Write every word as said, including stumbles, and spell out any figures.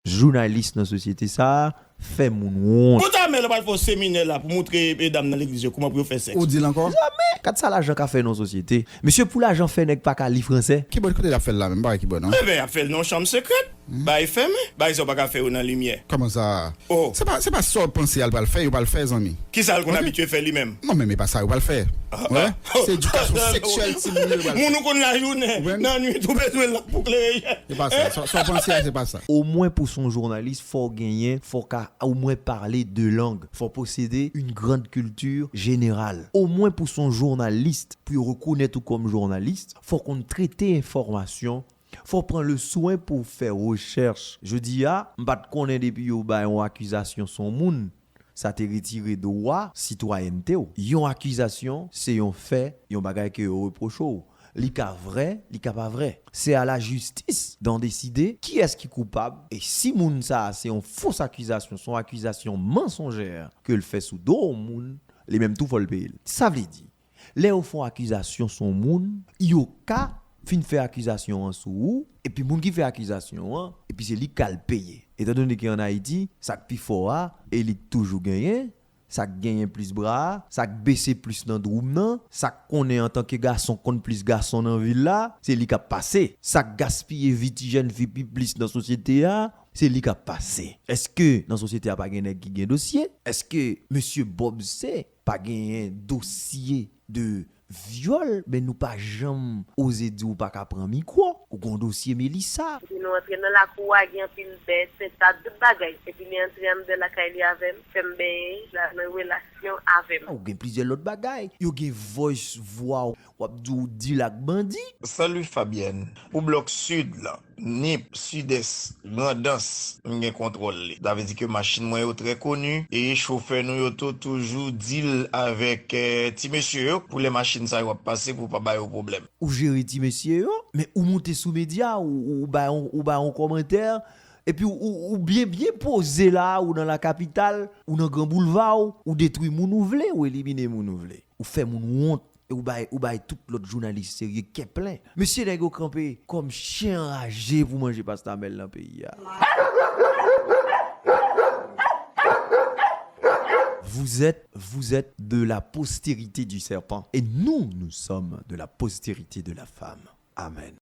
Jounalis nan sosyete sa a fè moun wont. Kòm Amèl pral fè yon seminè la pou montre medam nan legliz yo kòman pou yo fè sèks. Ou di l ankò? Mezanmi, gad sa lajan ka fè nan sosyete. Mesye, pou lajan fè nèg pa ka li fransè. Ki bò kote l ap fè l la menm? M pa wè ki bò non. Enben, y ap fè l nan yon chanm sekrè. Bagay fèmen. Bagay sa yo pa ka fè yo nan limyè. Kòman sa? Oh. Se pa, se pa sa w panse a l pral fè, yo pral fè, zanmi. Kisa l konn abitye fè li menm? Non, men e pa sa yo pral fè. Wè? Se edikasyon seksyèl timoun yo yo pral fè. Moun ou konn lajounen, nan nwit ou bezwen lanp pou klere yè. E pa sa. Sa, sa w panse a, se pa sa. Omwen pou s on jounalis, fò w genyen, fò w ka omwen pale de lang. Fò w posede une grande culture générale. Omwen pou s on jounalis, pou yo rekonèt ou kòm jounalis, fò w konn trete enfòmasyon, fò w pran le swen pou w fè rechèch. Jodi a, m pa t konnen depi yo bay yon akizasyon sou yon moun, sa te retire dwa sitwayènte w. Yon akizasyon, se yon fè, yon bagay ke yo repwoche w. Li ka vrè, li ka pa vrè. Se a lajistis d'en deside kiyès ki koupab. E si moun sa a se yon fos akizasyon, se yon akizasyon mansonjè ke l fè sou do yon moun, li menm tou fò l peye l. Sa vle di, lè yo fè yon akizasyon sou yon moun, yo ka fin fè akizasyon an sou ou, epi moun ki fè akizasyon an, epi se li k al peye. Etandone ke ann Ayiti, sa k pi fò a, e li k toujou genyen, sa k genyen plis bra a, sa k bese plis nan dwoum nan, sa k konnen antanke gason konn plis gason nan vil la, se li k ap pase. Sa k gaspiye vi ti jèn fi pi plis nan sosyete a, se li k ap pase. Èske nan sosyete a pa gen nèg ki gen dosye? Èske mesye Bob se pa genyen dosye de vyòl, men nou pa janm oze di w pa ka pran mikwo. Ou gon dosye Melissa. Epi nou antre nan lakou a, gen anpil bèt, senta, tout bagay. Epi li antre anndan lakay li avè m, fè m benyen, l al nan relasyon avè m. Ou gen plizyè lòt bagay. Yo gen voice, vwa, w ap di w deal ak bandi. Salut Fabienne. Pou blòk sid la, Nip, Sidès, Grandans, m gen kontwòl li. Sa vle di ke machin mwen yo trè koni e chofè nou yo tou toujou deal avèk, eh, ti mesye yo pou lè machin sa yo ap pase pou pa ba yo pwoblèm. Ou jere ti mesye yo, men ou moute sou medya, ou, ou, ou bay yon, ou bay yon kòmantè, epi ou, ou, ou byen, byen poze la, ou nan lakapital, ou nan gran boulva, ou, ou detwi moun ou vle, ou elimine moun ou vle. Ou fè moun wont. E ou bay, ou bay tout lòt jounalis serye kè plen. Mesye, nèg yo kanpe kòm chen anraje pou manje pastè Amèl nan peyi a. Vous êtes, vous êtes de la postérité du serpent. Et nous, nous sommes de la postérité de la femme. Amen.